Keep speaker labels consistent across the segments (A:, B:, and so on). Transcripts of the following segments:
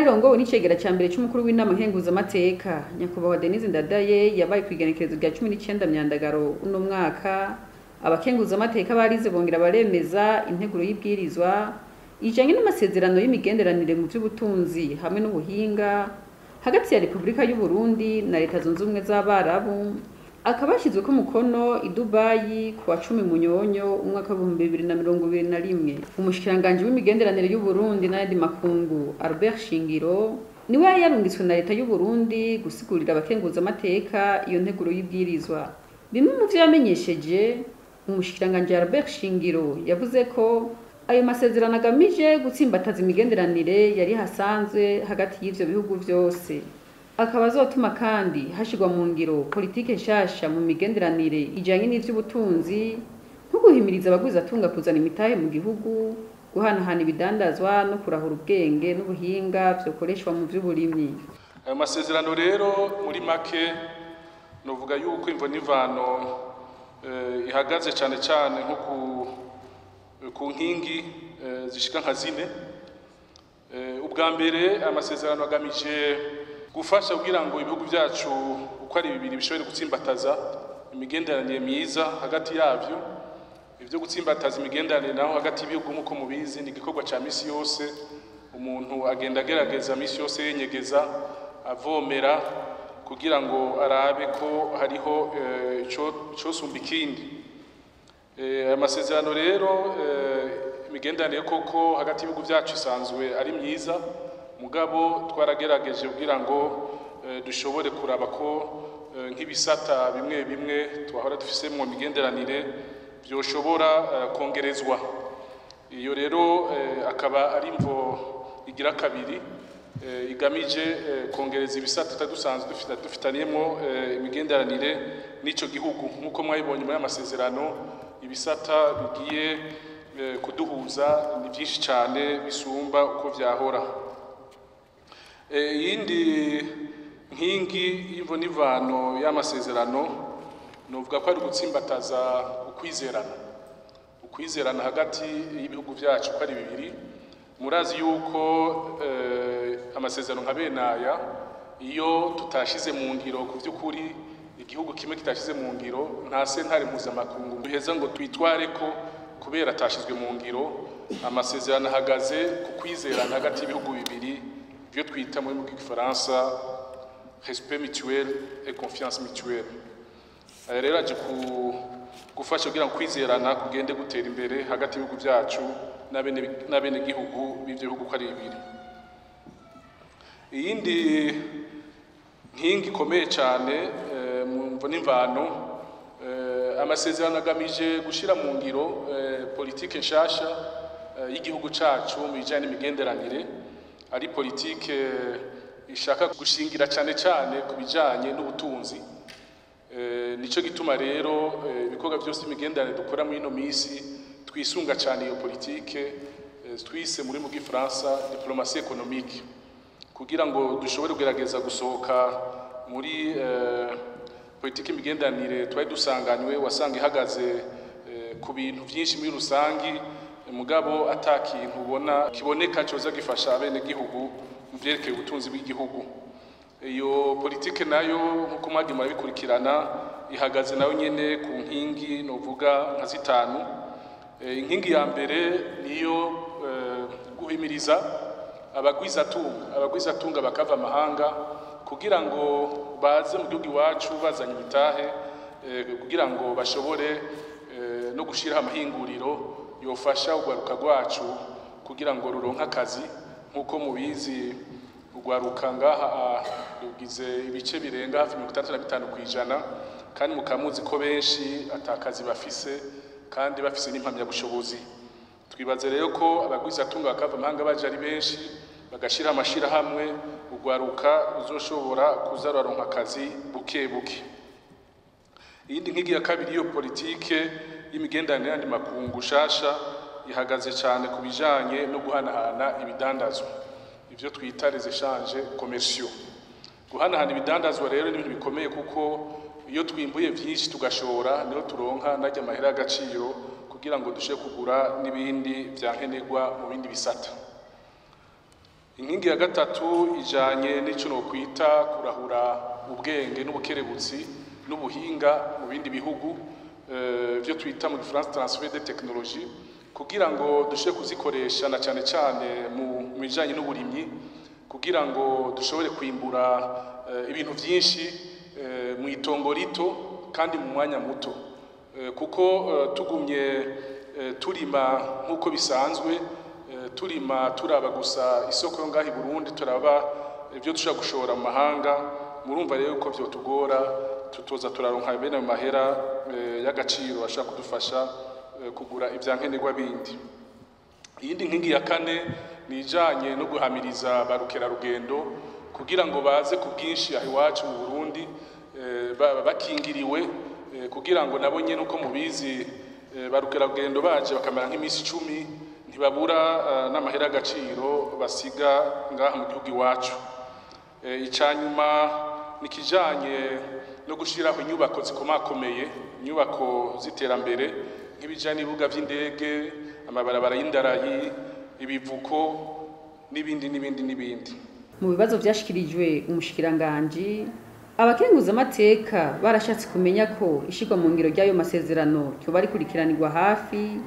A: Rirongowe n'icegera ca mbere c'umukuru w'inama nkenguzamateka, nyakubahwa Denise Ndadaye, yabaye kw'igenekerezo rya 19 Myandagaro uno mwaka, abakenguzamateka barize bongera baremeza integuro y'ibwirizwa ijanye n'amasezerano y'imigenderanire mu vy'ubutunzi hamwe n'ubuhinga hagati ya Repubulika y'u Burundi na Leta Zunze Ubumwe z'Abarabu, akaba yashyizweko umukono i Dubayi ku wa 10 Munyonyo umwaka w'2021. Umushikiranganji w'imigenderanire y'u Burundi n'ayandi makungu, Albert Shingiro, niwe yari yarungitswe na Leta y'u Burundi gusigurira abakenguzamateka iyo nteguro y'ibwirizwa. Bimwe mu vyo yamenyesheje, umushikiranganji Albert Shingiro yavuze ko ayo masezerano agamije gutsimbataza imigenderanire yari hasanzwe hagati y'ivyo bihugu vyose, akaba azotuma kandi hashirwa mu ngiro politike nshasha mu migenderanire ijanye n'ivy'ubutunzi, nko guhimiriza abagwizatunga kuzana imitahe mu gihugu, guhanahana ibidandazwa no kurahura ubwenge n'ubuhinga vyokoreshwa mu vy'uburimyi.
B: Ayo masezerano rero muri make novuga yuko imvo n'ivano ihagaze cane cane nko ku nkingi zishika nka zine. Ubwa mbere, amasezerano agamije gufasha kugira ngo ibihugu byacu uko ari bibiri bishobore gutsimbataza imigenderanire myiza hagati yavyo. Ivyo gutsimbataza imigenderanire naho hagati y'ibihugu, nk'uko mubizi, ni igikorwa ca misi yose. Umuntu agenda agerageza misi yose, yenyegeza, avomera kugira ngo arabe ko hariho icosumba ikindi. Aya masezerano rero, imigenderanire koko hagati y'ibihugu byacu isanzwe ari myiza, mugabo twaragerageje kugira ngo dushobore kuraba ko nk'ibisata bimwe bimwe twahora dufise mu migenderanire byoshobora kongerezwa. Iyo rero akaba ari imvo igira kabiri igamije kongereza ibisata dusanzwe dufitaniyemo imigenderanire n'ico gihugu. Nk'uko mwabibonye muri amasezerano, ibisata bigiye kuduhuza ni byinshi cyane bisumba uko vyahora. Iyindi nkingi y'imvo n'ivano y'amasezerano novuga ko ari gutsimbataza ukwizerana hagati y'ibihugu byacu uko ari bibiri. Murazi yuko amasezerano nka bene aya, iyo tutashize mu ngiro, ku by'ukuri igihugu kimwe kitashize mu ngiro, nta sentare mpuzamakungu duheza ngo twitware ko kubera atashizwe mu ngiro. Amasezerano ahagaze ku kwizerana hagati y'ibihugu bibiri, ibyo twita muri mu gifaransa respect mutuel et confiance mutuelle. Aya rero aje gufasha kugira ngo kwizerana kugende gutera imbere hagati y'ibihugu byacu n'abenegihugu b'ivyo bihugu uko ari bibiri. Iyindi nkingi ikomeye cyane mu mvo n'imvano, amasezerano agamije gushyira mu ngiro politike nshasha y'igihugu cacu mu bijanye n'imigenderanire, ari politike ishaka gushingira cyane cyane ku bijanye n'ubutunzi. Nico gituma rero ibikorwa byose imigenderanire dukora muri ino minsi twisunga cyane iyo politike twise muri mu gifaransa diplomatie économique, kugira ngo dushobore kugerageza gusohoka muri politike imigenderanire twari dusanganywe, wasanga ihagaze ku bintu byinshi muri rusangi, mugabo ata kintu ubona kiboneka coza gifasha abenegihugu mu vyerekeye ubutunzi bw'igihugu. Iyo politike nayo, nk'uko mwagiye murabikurikirana, ihagaze nayo nyene ku nkingi novuga nka zitanu. Inkingi ya mbere niyo guhimiriza abagwizatunga bakava amahanga kugira ngo baze mu gihugu iwacu bazanye imitahe, kugira ngo bashobore no gushiraho amahinguriro yofasha urwaruka rwacu kugira ngo ruronke akazi. Nk'uko mubizi, urwaruka ngaha rugize ibice birenga hafi 65%, kandi mukaba muzi ko benshi atakazi bafise kandi bafise n'impamyabushobozi. Twibaze rero ko abagwizatunga bakava amahanga baje ari benshi, bagashira amashirahamwe, urwaruka ruzoshobora kuza ruraronka akazi buke buke. Iyindi nkingi ya kabiri y'iyo politike y'imigenderanire y'andi makungu shasha ihagaze cyane ku bijanye no guhanahana ibidandazwa, ivyo twita les échanges commerciaux. Guhanahana ibidandazwa rero ni ibintu bikomeye, kuko iyo twimbuye vyinshi tugashora, niho turonka narya amahera y'agaciro kugira ngo dushobore kugura n'ibindi vya nkenerwa mu bindi bisata. Inkingi ya gatatu ijanye n'ico nokwita kurahura ubwenge n'ubukerebutsi n'ubuhinga mu bindi bihugu, byo twita mu gifaransa transfert de technologie, kugira ngo dushobore kuzikoresha na cane cane mu bijanye n'uburimyi, kugira ngo dushobore kwimbura ibintu vyinshi mu itongo rito kandi mu mwanya muto, kuko tugumye turima nk'uko bisanzwe, turima turaba gusa isoko yo ngaho i Burundi, turaba ibyo dushobora gushora mu mahanga. Murumva rero ko vyotugora, tutoza turaronka bene mu mahera y'agaciro ashobora kudufasha kugura ivyankenerwa bindi. Iyindi nkingi ya kane ni ijanye no guhamiriza ba rukerarugendo kugira ngo baze ku bwinshi aho iwacu mu Burundi, bakingiriwe, kugira ngo nabo nyene, uko mubizi, ba rukerarugendo baje bakamara nk'iminsi 10, ntibabura n'amahera y'agaciro basiga ngaha mu gihugu iwacu. Icanyuma ni ikijanye no gushiraho inyubako zikomakomeye, inyubako z'iterambere, nk'ibijanye n'ibibuga vy'indege, amabarabara y'indarayi, ibivuko n'ibindi n'ibindi n'ibindi.
A: Mu bibazo vyashikirijwe umushikiranganji, abakenguzamateka barashatse kumenya ko ishirwa mu ngiro ry'ayo masezerano ryoba rikurikiranirwa hafi,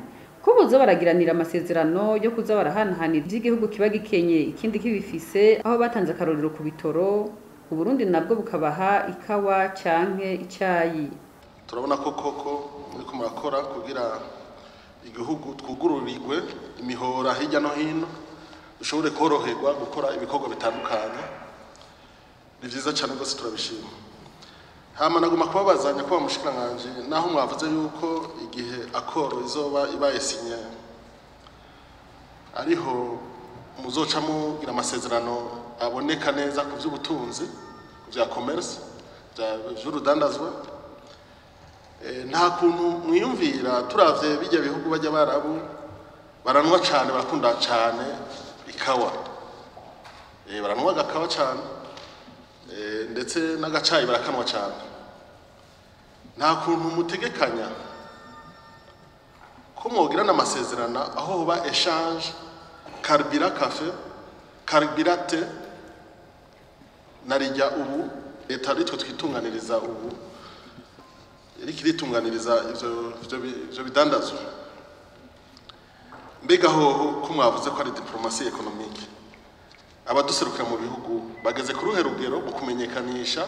A: ko boza baragiranira amasezerano yo kuza barahanahana ivy'igihugu kiba gikenye ikindi kibifise, aho batanze akarorero ku bitoro, Uburundi nabwo bukabaha ikawa canke icayi.
C: Turabona ko koko muriko murakora kugira igihugu twugururirwe imihora hirya no hino, dushobore koroherwa gukora ibikorwa bitandukanye. Ni vyiza cane rwose, turabishima. Hama naguma kubabazanya ko bamushikiranganje, naho mwavuze yuko igihe accord izoba ibaye signé ariho muzoca mugira amasezerano aboneka neza ku vy'ubutunzi, ku vya commerce, vy'urudandazwa, nta kuntu mwiyumvira, turavye bijya bihugu bajya barabu baranwa cane, barakunda cane ikawa, baranwa agakawa cane, ndetse n'agacayi barakanwa cane, nta kuntu mutegekanya ko mwogirana amasezerano aho hoba échange carburant café, carburant thé, narijya ubu leta aritwe twitunganiriza, ubu iriko iritunganiriza ivyo bidandazwa? Mbega hoho ko mwavuze ko ari diplomatie économique, abaduserukira mu bihugu bageze ku ruhe rugero mu kumenyekanisha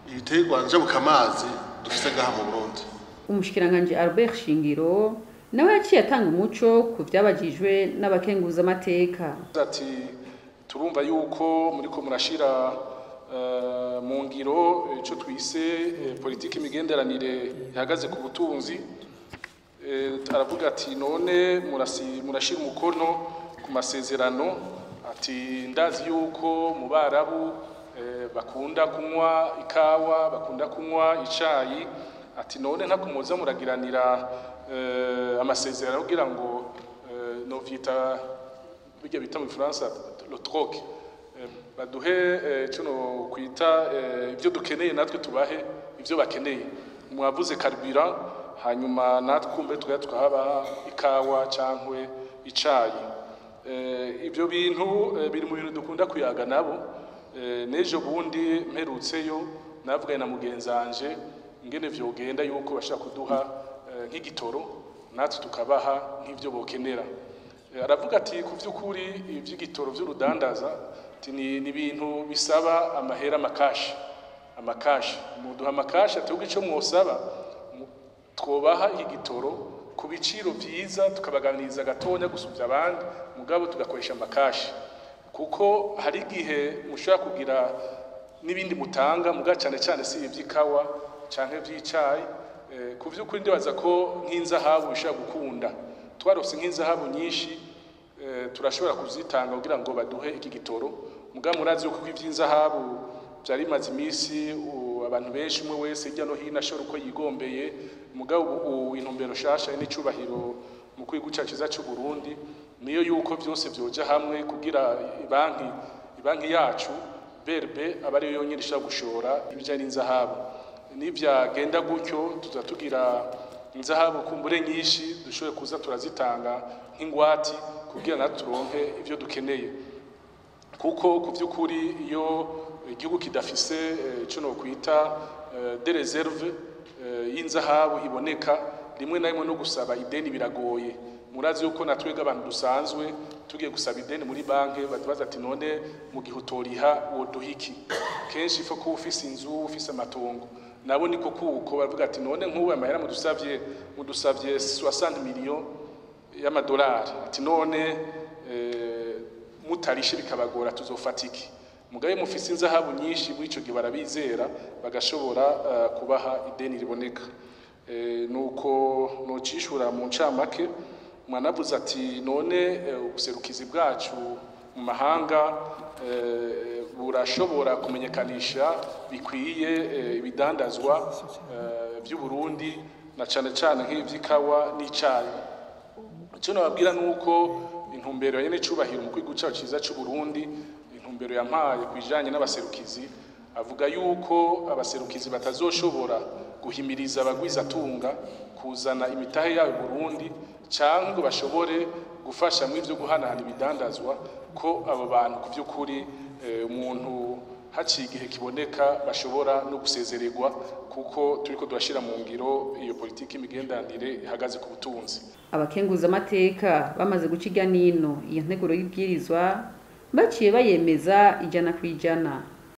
C: ibiterwa njabukamazi dufise ngaha mu Burundi?
A: Umushikiranganji Albert Shingiro nawe yaciye atanga umuco ku vyabajijwe n'abakenguzamateka.
B: Ati turumva yuko muriko murashira mu ngiro ico twise politiki imigenderanire ihagaze ku butunzi. Aravuga ati none murashira umukono ku masezerano, ati ndazi yuko mu Barabu bakunda kunywa ikawa, bakunda kunywa icayi, ati none ntako muza muragiranira amasezerano kugira ngo novyita bijya bita mu Faransa le troc, baduhe ico no kwita ibyo dukeneye, natwe tubahe ibyo bakeneye. Mwavuze carburant, hanyuma natwe kumbe tukaba tukahabaha ikawa cankwe icayi. Ibyo bintu biri mu bintu dukunda kuyaga nabo. N'ejo bundi mperutseyo navuganye na mugenzanje ingene vyogenda yuko bashaka kuduha nk'igitoro, natwe tukabaha nk'ivyo bokenera. Aravuga ati ku vy'ukuri ivy'igitoro vy'urudandaza ati ni ibintu bisaba amahera, amakashi, amakashi, muduha amakashi. Ati ubwo ico mwosaba, twobaha igitoro ku biciro vyiza, tukabaganiriza gatonya gusuvya abandi, mugabo tugakoresha amakashi, kuko hari igihe mushobora kugira n'ibindi mutanga, muga cyane cyane si ivy'ikawa canke ivy'icayi. Ku vy'ukuri ndibaza ko nk'inzahabu bishobora gukunda, twarose nk'inzahabu nyinshi, turashobora kuzitanga kugira ngo baduhe iki gitoro. Mugabo murazi yuko ivy'inzahabu vyari bimaze iminsi abantu benshi, umwe wese hirya no hino ashobora uko yigombeye. Mugabo ubu intumbero shasha n'icubahiro mu kwiga cacu ciza c'u Burundi niyo yuko vyose vyoja hamwe kugira ibanki yacu BRB aba ariyo yonyene ishobora gushora ibijanye n'inzahabu. Nivyagenda gutyo tuza tugira inzahabu kumbure nyinshi dushobore kuza turazitanga nk'ingwati kugira na turonke ivyo dukeneye. Kuko ku vy'ukuri iyo igihugu kidafise ico no kwita des réserves y'inzahabu iboneka, rimwe na rimwe no gusaba ideni biragoye. Murazi yuko natwega abantu dusanzwe tugiye gusaba ideni muri banke batubaza ati none mu gihe utoriha woduha iki? Kenshi ifo kuba ufise inzu, ufise amatongo, nabo niko kuko baravuga ati none nk'ubu amahera mudusavye 60 millions y'amadolari, ati none mutarishe bikabagora tuzofata iki? Mugabe mufise inzahabu nyinshi muri ico gihe barabizera bagashobora kubaha ideni riboneka. Nuko nocishura mu ncamake. Mwanavuze ati none ubuserukizi bwacu mu mahanga burashobora kumenyekanisha bikwiye ibidandazwa vy'u Burundi, na cane cane nk'ivy'ikawa n'icayi? Ico nababwira nuko intumbero ya nyene cubahiro umukuru w'igihugu cacu ciza c'u Burundi, intumbero yampaye kwijanye n'abaserukizi, avuga yuko abaserukizi batazoshobora guhimiriza abagwizatunga kuzana imitahe yabo i Burundi canke ngo bashobore gufasha mu ivyo guhanahana ibidandazwa, ko abo bantu ku vy'ukuri umuntu haciye igihe kiboneka bashobora no gusezererwa, kuko turiko turashira mu ngiro iyo politiki y'imigenderanire ihagaze ku butunzi.
A: Abakenguzamateka bamaze guca irya nino iyo nteguro y'ibwirizwa, baciye bayemeza 100%.